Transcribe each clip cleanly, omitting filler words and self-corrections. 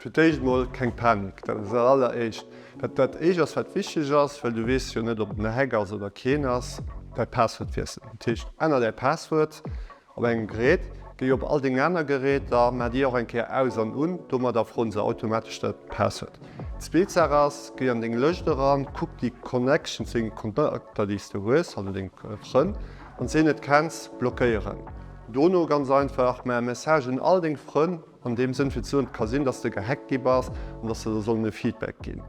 Fir d'éischt mol keng Panik, dat ass dat alleréischt. Dat dat éischt ass wat wichteg ass, well du weess jo net ob et en Hack ass oder keen ass, däi Passwuert wiesselen. Dat heescht änner däi Passwuert op engem Gerät, géi op all deng aner Geräter, maach déi och eng Kéier aus an un, domadder froen se automatesch dat Passwuert. Zweet Saach ass, géi an deng Lëscht eran, kuck déi Connections, deng Kontakter déi s de hues, also deng Frënn, wann s de een net kenns, blockéieren. Dono ganz einfach, maach e Message un all deng Frënn, An deem Sënn fir ze soen, et ka sinn, dass de gehackt gi bass an dass se der sollen e Feedback ginn.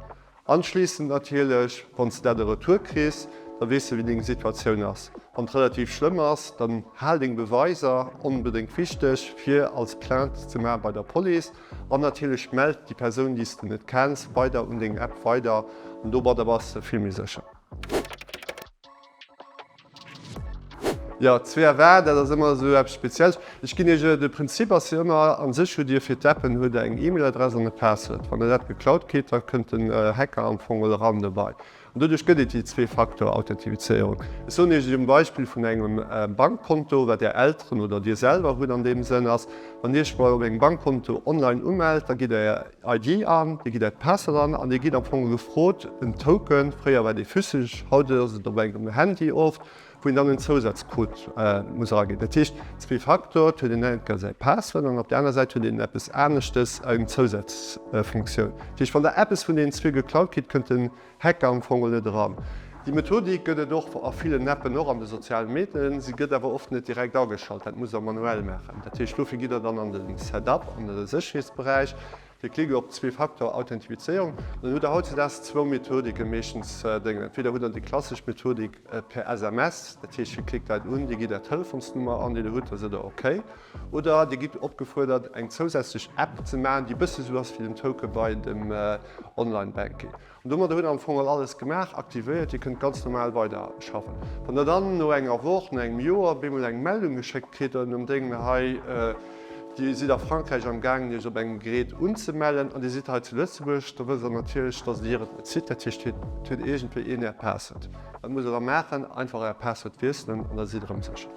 Anschliissend natierlech, wann s de dat e Retour kriss, da weess de wéi deng Situatioun ass. Wann et relativ schlëmm ass, dann hal deng Beweiser, onbedéngt wichteg fir als Plainte ze maache bei der Police. An natierlech mellt déi Persoun, déi s de net kenns, weider un deng App weider an domadder bass de vill méi sécher. Jo, 2FA, dat ass ëmmer esou eppes Spezielles. Ech ginn Iech, de Prinzip ass jo ëmmer, a sech hutt Dir fir d'Appen hutt Der eng E-Mail-Adress an e Passwuert. Wann Der dat geklaut kritt, da kënnt den Hacker am Fong eran dobei. An doduerch gëtt et déi Zwee-Faktor-Authentifizéierung. Ech soen Iech um Beispill vun engem Bankkonto, wat Är Elteren oder Dir selwer hutt an deem Sënn ass, Wann Dir Iech mol op engem Bankkonto online umellt, da gitt Der Är ID an, Dir gitt Äert Passwort an an Dir gitt am Fong gefrot en Token, fréier war dee physesch, haut ass et op engem Handy oft, wou een dann en Zousazcode muss eraginn. Dat heescht Zwee-Faktor, et huet een enker säi Passwort an op der aner Säit huet een eppes aneschtes, eng Zousazfunktioun. Dat heescht, wann Der eppes vun deenen zwee geklaut kritt, kënnt den Hacker am Fong net eran. Déi Methodik gëtt et och a villen Appen, och an de sozialen Medien, si gëtt awer oft net direkt ageschalt, dat musst der manuell maachen. Dat heescht, dofir gitt der dann an de Setup, an de Sécherheetsberäich, Dir klickt op Zwee-Faktor-Authentifizéierung an dann hutt der hautzedaags zwou Methodiken meeschtens déngen. Entweder hutt der déi klassesch Methodik per SMS, dat heescht Dir klickt dat un, Dir gitt Är Telefonsnummer an, déi der hutt, da sidd der ok. Oder Dir gitt opgefuerdert eng zousätzlech App ze maachen, déi e bësse sou ass wéi den Token bei dem Online-Banking. An domadder hutt der am Fong all alles gemaach, aktivéiert, Dir kënnt ganz normal weider schaffen. Wann der dann no enger Woch, no engem Joer bemol eng Meldung geschéckt kritt an um Déng hei, Dir sidd a Frankräich am gaangen Iech op engem Gerät unzemellen an Dir sidd hei zu Lëtzebuerg, da wësst der natierlech, dass Dir et net sidd. Dat heescht, et huet iergendwéi een Äert Passwuert. Wat musst der da maachen? Einfach Äert Passwuert wiesselen an da sidd der erëm sécher.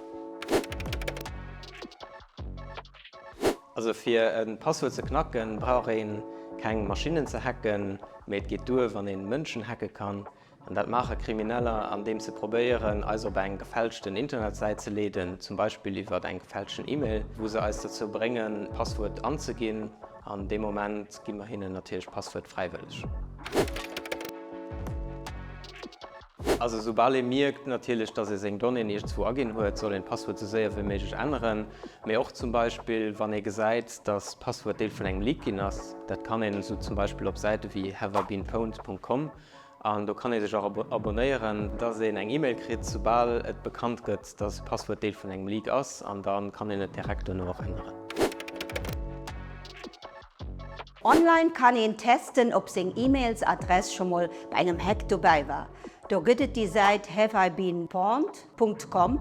Also fir e Passwuert ze knacken, brauch ee keng Maschinnen ze hacken, mee et geet duer, wann ee Mënschen hacke kann. An dat maache Krimineller, andeems se probéieren, eis op eng gefälschten Internetsäit ze leeden, zum Beispill iwwer eng gefälschten E-Mail, wou se eis dozou bréngen, d'Passwuert anzeginn. An dee Moment gi mer hinnen natierlech d'Passwuert fräiwëlleg. Also soubal ee mierkt natierlech, dass ee seng Donnéeën iergendswou aginn huet, soll een d'Passwuert esou séier wéi méiglech änneren. Mee och zum Beispill wann ee gesäit, dass d'Passwuert Deel vun engem Leak ginn ass. Dat kann een esou zum Beispill op Säite wéi haveibeenpwned.com an do kann ee sech och abonéieren, dass een eng E-Mail kritt, soubal et bekannt gëtt, dass e Passwuert Deel vun engem Leak ass an da kann een et direkt duerno och änneren. Online kann een testen ob seng E-Mails Adress scho mol bei engem Hack dobäi war. Do gëtt et déi Säit haveibeenpwned. Com.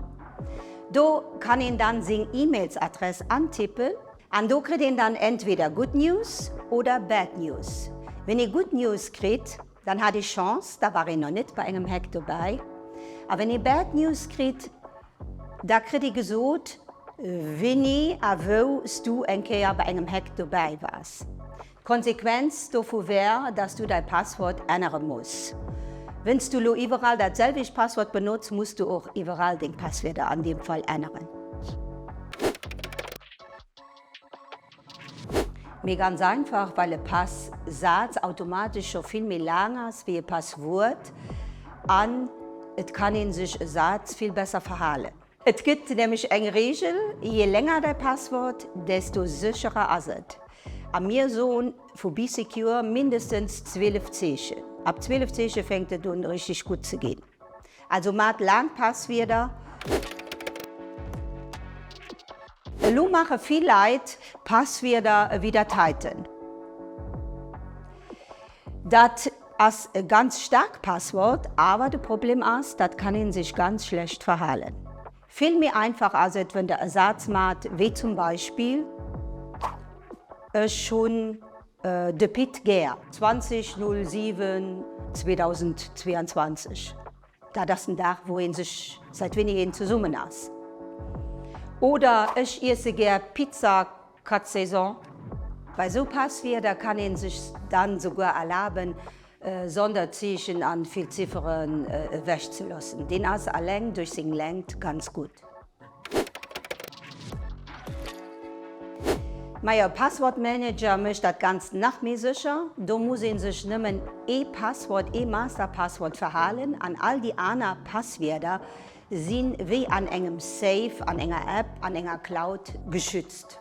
Do kann een dann seng E-Mails Adress antippen an do kritt een dann entweder Good News oder Bad News. Wenn ee Good News kritt, dann hat ee Chance, da war een nach net bei engem Hack dobäi. A wenn ee Bad News kritt, da kritt ee gesot, wéini a wou s du eng Kéier bei engem Hack dobäi waars. D'Konsequenz dovu wär, dass du däi Passwort ännere muss. Wenn's du lo iwwerall dat selwecht Passwort benotz, muss du och iwwerall deng Passwierder an deem Fall änneren. Mee ganz einfach, well e Passaz automatesch scho vill méi laang ass wéi e Passwuert an et kann ee sech e Saz vill besser verhalen. Et gëtt nämlech eng Reegel, Je länger däi Passwort, desto sécherer ass et. A mir soen vu Bee Secure mindestens 12 Zeechen. Ab 12 Zeeche fänkt et un richteg gutt ze ginn. Also maacht laang Passwierder. Elo maache vill Leit Passwierder ewéi dat heiten. Dat ass e ganz staark Passwort, awer de Problem ass, dat kann een sech ganz schlecht verhalen. Vill méi einfach ass et, wenn der e Saz maacht wéi zum Beispill, Ech hunn de Pit gär. 20 07 2022, dat ass den Dag wou een sech säit wéini een zesummen ass. Oder Ech iesse gär Pizza quatre saisons. Bei sou Passwierder kann een sech dann souguer erlaben Sonderzeechen an vill Zifferen ewech ze loossen. Deen ass alleng duerch seng Längt ganz gutt. Majo, Passwortmanager mécht dat Ganzt nach méi sécher. Do muss een sech nëmmen ee Passwort, ee Masterpasswort verhalen an all déi aner Passwierder si wéi an engem Safe, an enger App, an enger Cloud geschützt.